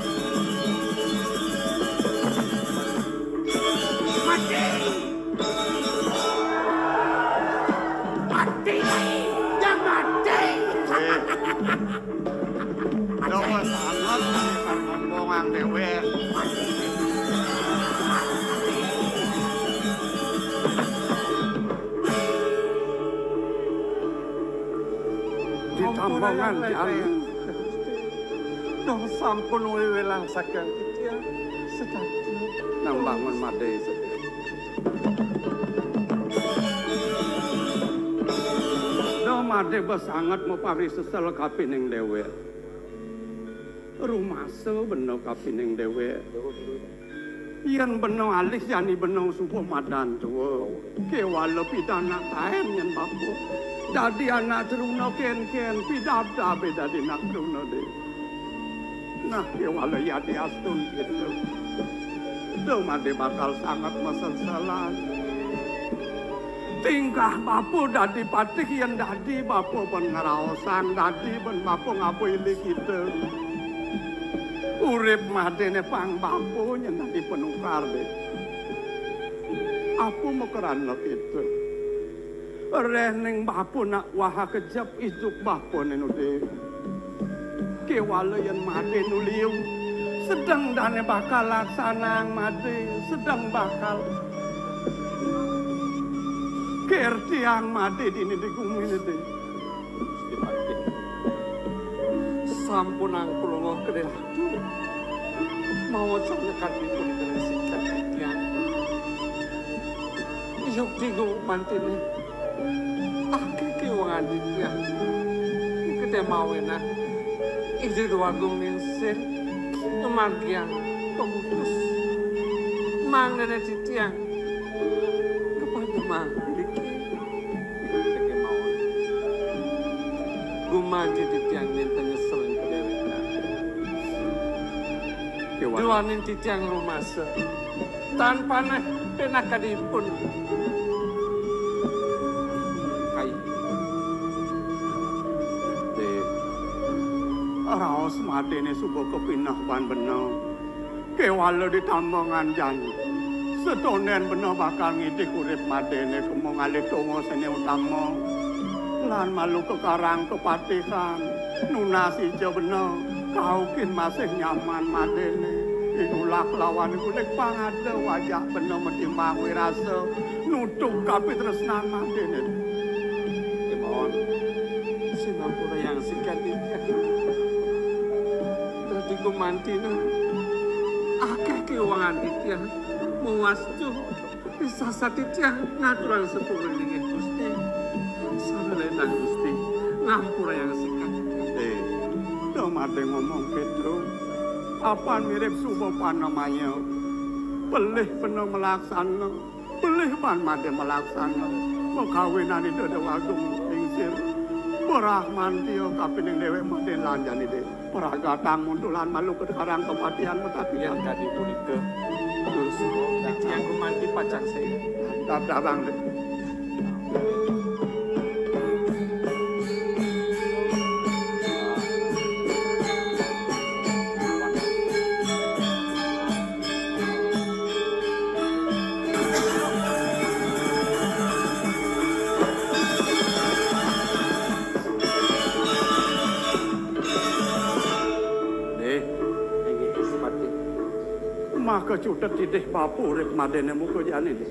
Mati, Nyai. Yang mati. Wis anget, kan ngomong dhewe. Ditambangan jalu. Dong sampun wiwilang saking titiang sedati. Nang bangun made sedati. Dong made besanget mapari sesel kapining dewek. Rumasa bena kapining dewek. Yen bena alih jani bena suba madan tua. Kewala pidanak taen yen bapa. Dadi anak truna ken-ken pidabdabe dadi anak truna de. Nah, kewala yadi astun kita. Dong made bakal sanget maseselan. Tingkah bapa dadi patih yen dadi bapa ben ngraosang dadi ben bapa ngaba indik kita. Urip madene pang bapa nyen dadi penukar, Dik. Apa makrana kita? Reh ning bapa nak waha kejep idup bapane nu, Dik. Kewala yen made nu liu, sedeng dane bakal laksanang made, sedeng bakal kertiang made dini di gumine, Dik. Sampunang kulunga kedhe ratu. Mawacana kadhi punika ring sikian titiang. Yukti gumantiné. Akéh kéwangan titiang. Kéto mawinan Ida Déwagung Lingsir ngamargiang pamutus. Mangdané titiang kapada mangkin. Sakémaon. Gumanti titiang nénten nyesel kadéwékan. Duaning titiang rumasa. Tan panéh pinakadipun. Kai. Dé. Raos madéné suba kapineh pan beneh. Kéwala ditambungan jani. Satondén beneh bakal ngidih urip madéné kema ngalih tongosné utama. Lan malu kakarang kapatihan. Nunas ija beneh, kaukin masih nyaman madéné. Ditulak lawan kulik pangada wajah beneh matimbang wirasa. Nutup kapitresnan madéné. Kémaon, sinampurayang sikat titiang. Dadi gumantina, akéh kéwangan titiang. Mawastu, sasat titiang ngaturang sepur ring Gusti. Salenan Gusti, ngampurayang sikat titiang. Éh, da madé ngomong kéto. Apan mirib suba panamaya. Pelih beneh malaksana. Pelih pan madé malaksana. Makawinan Ida Déwagung Lingsir. Brahmantia kapining déwék madé lan jani dé. Pragatang muntulan malu kakarang kapatihan matapi. Yén kadi punika, durus titiang gumanti pacang saya. Dab-dabang dé. Dé. Inggih, Gusti Patih. Maka cutet idih bapa urip madéné muka jani, Dé.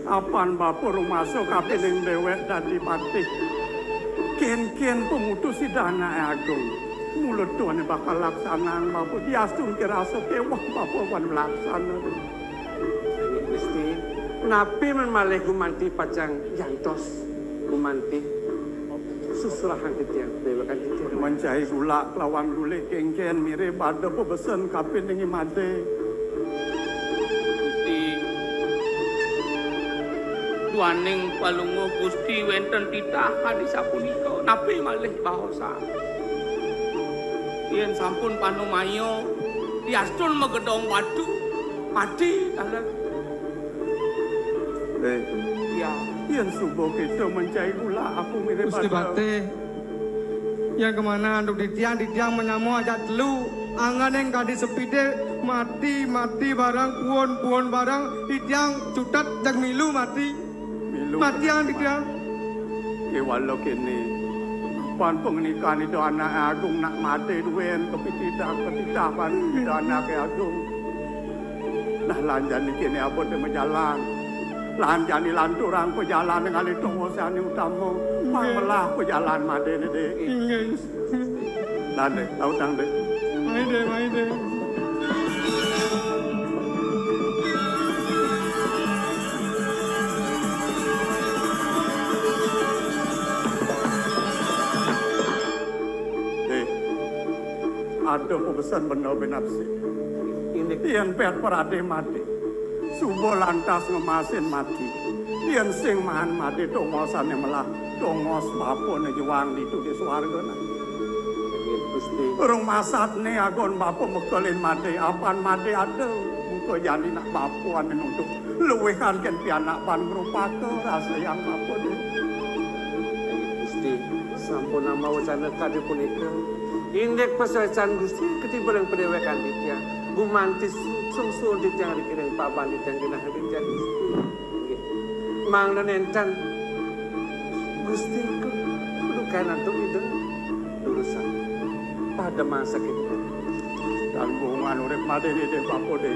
Apan bapa rumasa kapining déwék dadi patih. Kénkén pamutus Ida Anaké Agung. Mula tuané bakal laksanang bapa diastun kirasa kéweh bapa pan laksana. Inggih, Gusti. Napi men malih gumanti pacang jantos gumanti? Susurahang titiang, déwékan titiang. Mencai gulak lawan gulih kénkén mirib ada pabesen kapining madé. Gusti, duaning Palungguh Gusti wénten titah kadi sapunika. Napi malih baosan? Yén sampun panumaya, diastun magedong batu, mati taler. Dé. Ya. Yén suba kéto mencai gulak aku mirib Gusti Patih. Yén kamanah antuk titiang, titiang manyama ajak telu. Angganing kadi sepidé mati, mati barang, puun, puun barang, titiang cutet jeg milu mati. Milu. Matiang titiang. Kéwala kéné. Pan pangandikan Ida Anaké Agung nak mati duén kapititah, kapititah pan Ida Anaké Agung. Nah, lan jani kéné abot majalan. Lan jani lanturang pajalan ngalih tongosané utama. Pang melah pajalan madéné, Dé. Inggih. Lan, Dé, lautang, Dé. Mai, Dé, mai, Dé. Dé. Ada pabesen benda binapsi. Indik. Yén pét pradé mati, suba lantas ngemasin mati. Yén sing maan mati tongosané melah, tongos bapané juang ditu di suarga nah. Inggih, Gusti. Rung masatné agon bapa mekelin mati, apan mati ada. Muka jani nak bapa ané nutup. Luihan kén pianak pan ngrupaka rasa yang apa dé. Gusti, sampun amawacana kadi punika. Indik pasuécan Gusti katiba ring padéwékan titiang. Gumanti sungsung titiang rikining paban titiang genah titiang Gusti. Inggih. Mangda nénten Gusti kudu kanan antuk Ida. Durusang. Pada mangsa kita. Dan bungan urip madéné dé bapa dé.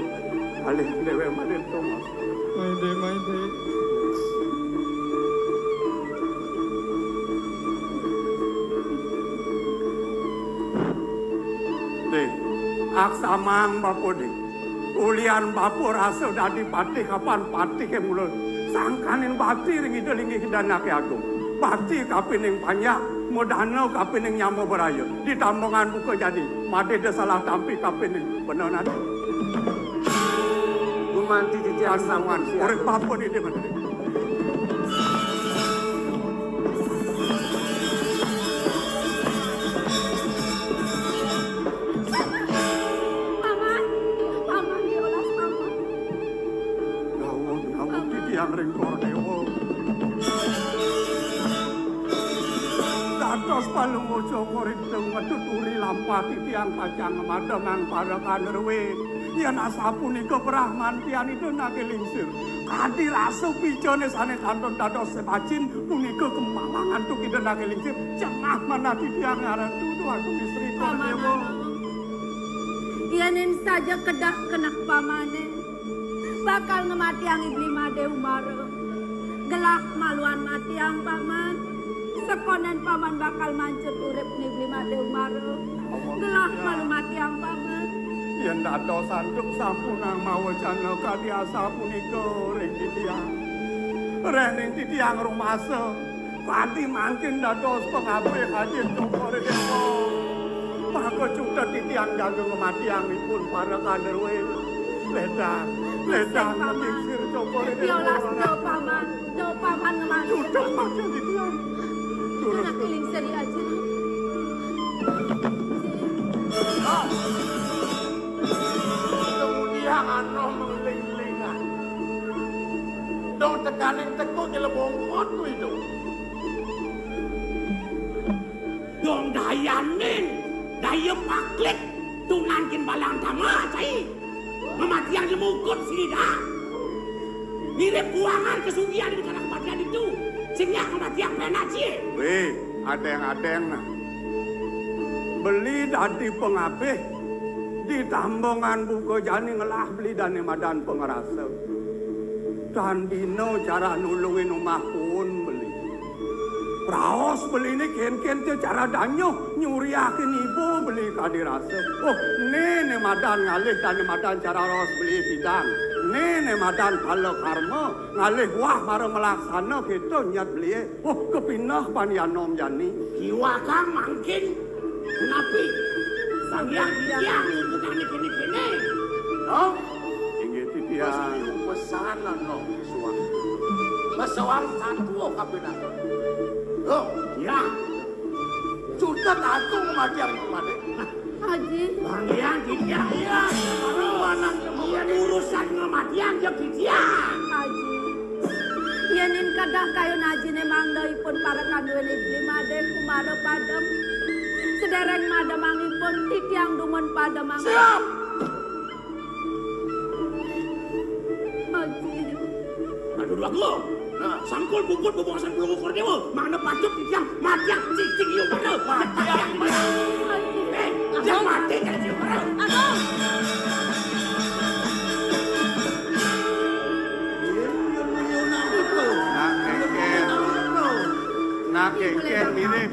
Alih déwék madé tongos. Maidé, maidé. Dé, aksamang bapa dé. Ulian bapa rasa dadi patih kapan patihé mula Sangkaning bakti ring Ida linggih Ida Anaké Agung. Bakti kapining panjak, madana kapining nyama braya. Di Tambungan Buka Jani, madé da salah tampi kapining. Bener, Nadik? Gumanti titiang sampun siap. Urip papa Ida, Nadik. Paman, paman, diolas, paman. Dawuh, dawuh titiang ring Kordéwa. Dados Palungguh Cokor Ida ngetuturi lampah titiang pacang ngamademang parekan drué. Yén asapunika brahmantian Ida Anaké Lingsir. Kadi rasa picané sané kantun dados sebacin punika kempalang antuk Ida Anaké Lingsir. Cengah manah titiang ngaran tuduh aku istri Kordéwa. Yéning saja kedah keneh pamané bakal ngamatiang I Bli Madé Umara. Gelah maluan matiang, Paman. Sekonén Paman bakal mancut urip I Bli Madé Umara. Gelah malu matiang, Paman. Yén dados antuk sampunang mawacana kadi asapunika ring titiang. Réning titiang rumasa. Kanti mangkin dados pangabih ajin Cokor Déwa. Maka cutet titiang jaga ngamatiang ipun parekan drué. Lédang, lédang, Lingsir Cokor Déwa. Diolas, da, Paman. Da, Paman ngamati. Cutet mati titiang. Durus. Anak Lingsir ya, Ajin. Kemudian anu mengling-lingan. Dong tekaning teko nyelebongkot kuwi, Dong. Dong dayanin, daya paklik, tunangkin balang tama, cai. Ngamatiang lemukut sida. Mirip buangan kesugihan di tanah kematian itu. Sing nyak ngamatiang penak, cai. Wéh, adéng-adéng nah. Beli dadi pangabih di Tambungan Buka Jani ngelah beli dané madan pangrasa. Tan dina cara nulungin umah puun beli. Raos beliné kén-kén té cara danyuh nyuriakin iba beli kadi rasa. Oh, né né madan ngalih dané madan cara raos beli pidan. Né né madan pala karma ngalih wah mara malaksana kéto nyat belié. Oh, kepineh pan ya nom jani. Kiwakang mangkin napi? Sang Hyang Titiang ngupukane kene-kene. Nom? Inggih titiang. Pesan nom suang. Pesuang satu kabinat. Nom, ya. Cutet aku ngamatiang pamane. Aji. Bang Hyang Titiang. Iya, iya, urusan ngamatiang ya titiang. Aji. Yénin kedah kayun ajiné mangda ipun parekan duwéné Bli Madé kumara padem. Sedereng mademangipun titiang dumun pademang. Siap. Aji. Aduh, aduh, aku. Nah, sangkul puput bebongkasan pelungguh Kordéwa. Mangda patut titiang matiang cicing liu pada. Matiang. Aji. Eh, yang mati kan liu pada. Agung. Nak kéngkén. Nak kéngkén mirip.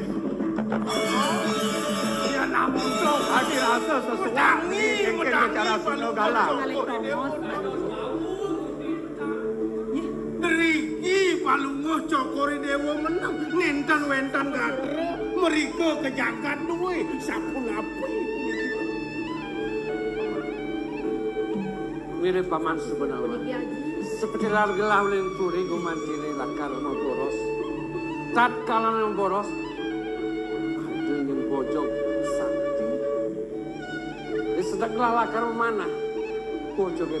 Ya namun to, ati rasa sesuatu. Kéngkén bicara sunda galang. Ngriki Palungguh Cokor I Déwa meneng, nénten wénten gatra, mrika ka jagat duwé, sapunapi? Mirip Paman Subenawan. Puniki, Aji. Saperti lar gelah uling puri gumantiné lakar maboros. Tatkala boros, ada ning bojog sakti. Disedek lalakar manah. Bojogé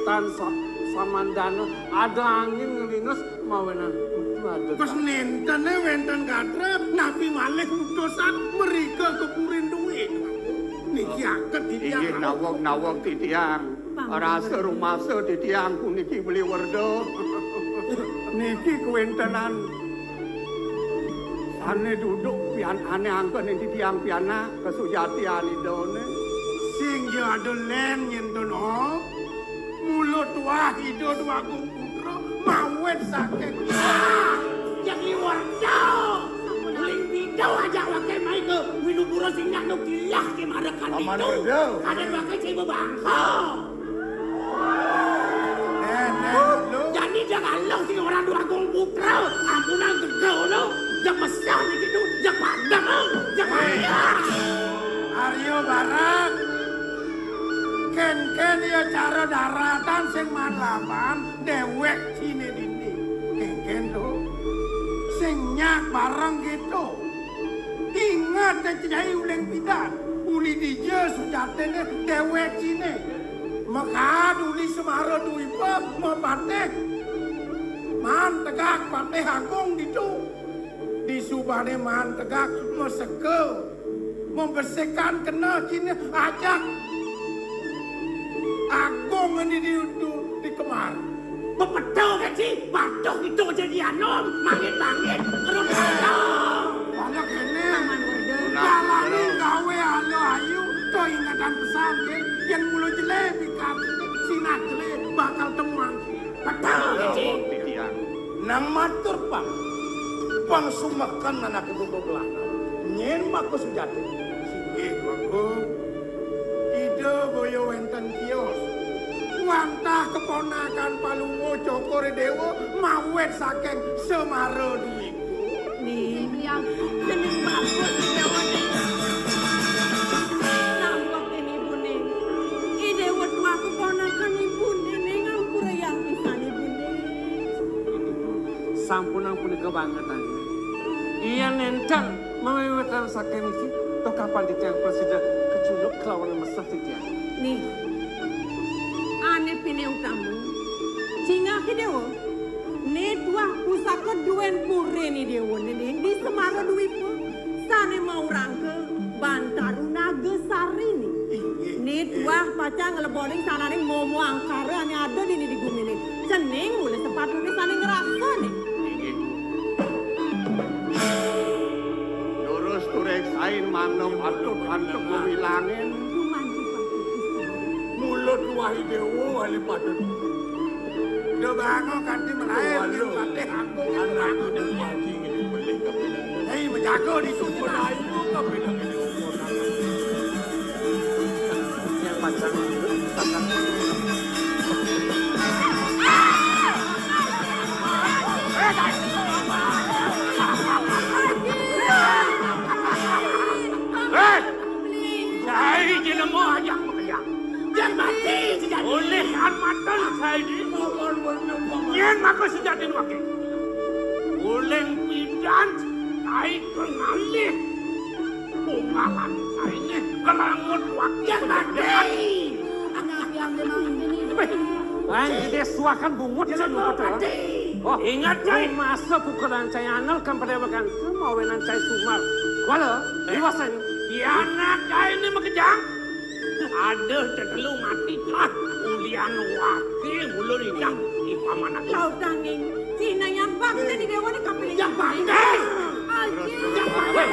tan sa-, samandana ada angin nglinus mawinan udan. Pas néntené wénten gatra, napi malih utusan mrika ka purin duwé. Niki aket titiang. Inggih naweg-naweg titiang. Rasa rumasa titiang puniki beli werda. Niki kawéntenan sané duduk pian ané angkening titiang pianak kasujatian Idané. Sing ya ada lén nyentun, oh. Mula tuah Ida Déwagung Putra mawit saking. Ah, yang liwar jauh. Uling bidau aja waké mai ke Winupura sing nyak nuk dilah ke mara kan itu. Kadén waké cai bebangka. Jani Jang aluh sing ora duwe Agung Putra, ampunang gege ngono, jang mesah niki tu, jang padang, jang ayah. Arya Barang, ken-ken ya cara daratan sing malaban dewek sine dini. Ken-ken to, sing nyak bareng gitu. Inget deh cai uling pidan, uli dija sujatine dewek sine. Mekad uli Semara Dwipa mapatih. Maan tegak patih agung ditu. Disubane maan tegak maseka, membersihkan kena kine ajak. Agung ini di, di, di kemar. Bepedo kan si, patuh itu jadi anom, mangit-mangit, terus patuh. Mana kene? Paman Werda. Jalani gawe ala ayu, to ingetan pesan, nggih. Yen mula jele pikat, sinat jele bakal temuan. Betul, Cik. Nang matur pang, pang sumekan anake bubuh lanang. Nyen mako sujati. Singgih, Mangku. Ida boya wenten kios. Wantah keponakan Palungguh Cokor Dewa mawet saking Semara Dwipa. Ning, dening bagus Dewa ning. Nampek ning ibune. I Dewa tuah keponakan ibune ning, ngampurayang pisan ibune. Sampunang punika banget, Ane. Yen nenten mawiwitan saking niki, to kapan titiang prasida kecunduk kelawan mesah titiang? Nih, ane pine utama, cingak Dewa. Ne tuah pusaka duen purine Dewa nene di Semara Dwipa. Sane maurangka Bantaru Naga Sarine. Ne tuah pacang ngleboning sananing momo angkara ane ada dini di gumine. Cening mula sepatutne sane ngrasane. Inggih. Durus tureksain mangda patut antuk wewilangin. Dumanti patut istri. Mula tuah Dewa ale patut. Da bango kanti melair yen patih agung. Anak udah mati ngene boleh kabeh. Hei, menjaga di sumber ayu kabeh. Yang pacang, pacang. Hei! Cai jenemu ajak makejang. Yang mati sejati. Oleh armatan cai di. Yen maka sejati wake. Uling pidan cai kengalih. Bungalan cai ini kelangun wake. Yang mati. Wan, gede suakan bungut sing luput, ya. Oh, ingat, Cai. Masa pukulan cai anel kan pada makan, mawenan cai sumar. Wala, iwasan. Ya, anak cai ini makejang. Ada tetelu mati. Ah, ulian wake, mula rinjang. Ih, paman aku. Laut danging. Cina yang bakti di dewa ni kapilih. Yang bakti. Aji. Yang bakti.